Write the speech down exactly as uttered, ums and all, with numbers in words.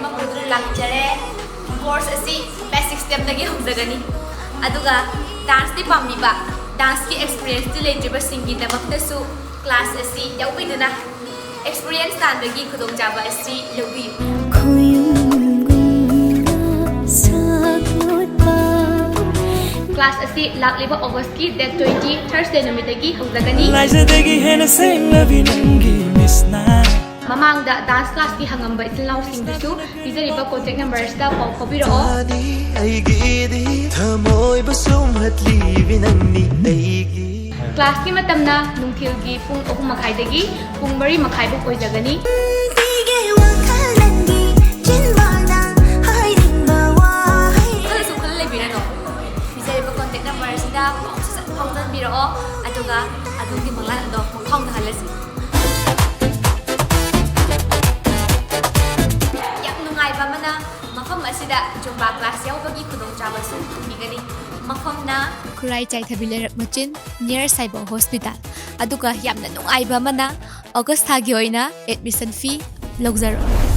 ꯃꯈꯣꯏꯕꯨ ꯂꯥꯛꯆꯔꯦ꯫ Course ꯑꯁꯤ basic stepꯇꯒꯤ ꯍꯧꯖꯒꯅꯤ꯫ ꯑꯗꯨꯒ danceꯇꯤ ꯄꯥꯝꯕꯤꯕ, danceꯀꯤ experienceꯇꯤ ꯂꯩꯇ꯭ꯔꯤꯕꯁꯤꯡꯒꯤꯗꯃꯛꯇꯁꯨ class ꯑꯁꯤ ꯌꯥꯎꯕꯤꯗꯨꯅ experience ꯇꯥꯟꯕꯒꯤ ꯈꯨꯗꯣꯡꯆꯥꯕ ꯑꯁꯤ ꯂꯧꯕꯤꯌꯨ꯫ Class ꯑꯁꯤ ꯂꯥꯛꯂꯤꯕ Augustꯀꯤ date twenty, Thursday ꯅꯨꯃꯤꯠꯇꯒꯤ ꯍꯧꯖꯒꯅꯤ꯫ ꯂꯥꯏꯖꯗꯒꯤ ꯍꯦꯟꯅ ꯁꯦꯡꯂꯕꯤ ꯅꯪꯒꯤ ꯃꯤꯠꯁꯅ꯫ ꯃꯃꯥꯡꯗ dance classꯀꯤ ꯍꯪꯉꯝꯕ ꯏꯆꯤꯜ ꯏꯅꯥꯎꯁꯤꯡꯗꯨꯁꯨ ꯄꯤꯖꯔꯤꯕ contact number ꯑꯁꯤꯗ ꯄꯥꯎ ꯐꯥꯎꯕꯤꯔꯛꯑꯣ꯫ ꯊꯥꯅꯤ ꯑꯩꯒꯤꯗꯤ ꯊꯃꯣꯏꯕꯨ ꯁꯨꯝꯍꯠꯂꯤꯕꯤ ꯅꯪꯅꯤ ꯑꯩꯒꯤ꯫ Classꯀꯤ ꯃꯇꯝꯅ ꯅꯨꯡꯊꯤꯜꯒꯤ ꯄꯨꯡ ꯑꯍꯨꯝ ꯃꯈꯥꯏꯗꯒꯤ ꯄꯨꯡ ꯃꯔꯤ ꯃꯈꯥꯏꯕꯨꯛ ꯑꯣꯏꯖꯒꯅꯤ꯫ ꯄꯤꯒꯦ ꯋꯥꯈꯜ ꯅꯪꯒꯤ ꯆꯤꯟꯕꯥꯜꯗ ꯍꯥꯏꯅꯤꯡꯕ ꯋꯥꯍꯩ꯫ ꯈꯜꯂꯁꯨ ꯈꯜꯂ ꯂꯩꯕꯤꯔꯅꯨ꯫ ꯄꯤꯖꯔꯤꯕ contact number ꯑꯁꯤꯗ ꯄꯥꯎ ꯁꯠ ꯁꯠ ꯐꯥꯎꯖꯟꯕꯤꯔꯛꯑꯣ, ꯑꯗꯨꯒ ꯑꯗꯣꯝꯒꯤ ꯃꯪꯂꯥꯟ ꯑꯗꯣ ꯃꯪꯐꯥꯎꯅꯍꯜꯂꯁꯤ꯫ ꯌꯥꯝ ꯅꯨꯡꯉꯥꯏꯕ ꯑꯃꯅ, ꯃꯐꯝ ꯑꯁꯤꯗ Zumba class ꯌꯥꯎꯕꯒꯤ ꯈꯨꯗꯣꯡꯆꯥꯕꯁꯨ ꯐꯪꯕꯤꯒꯅꯤ꯫ ꯃꯐꯝꯅ ꯈꯨꯔꯥꯏ ꯆꯥꯏꯊꯕꯤ ꯂꯩꯔꯛ ꯃꯆꯤꯟ, near ꯁꯥꯏꯕꯧ hospital꯫ ꯑꯗꯨꯒ ꯌꯥꯝꯅ ꯅꯨꯡꯉꯥꯏꯕ ꯑꯃꯅ, August ꯊꯥꯒꯤ ꯑꯣꯏꯅ admission fee ꯂꯧꯖꯔꯣꯏ꯫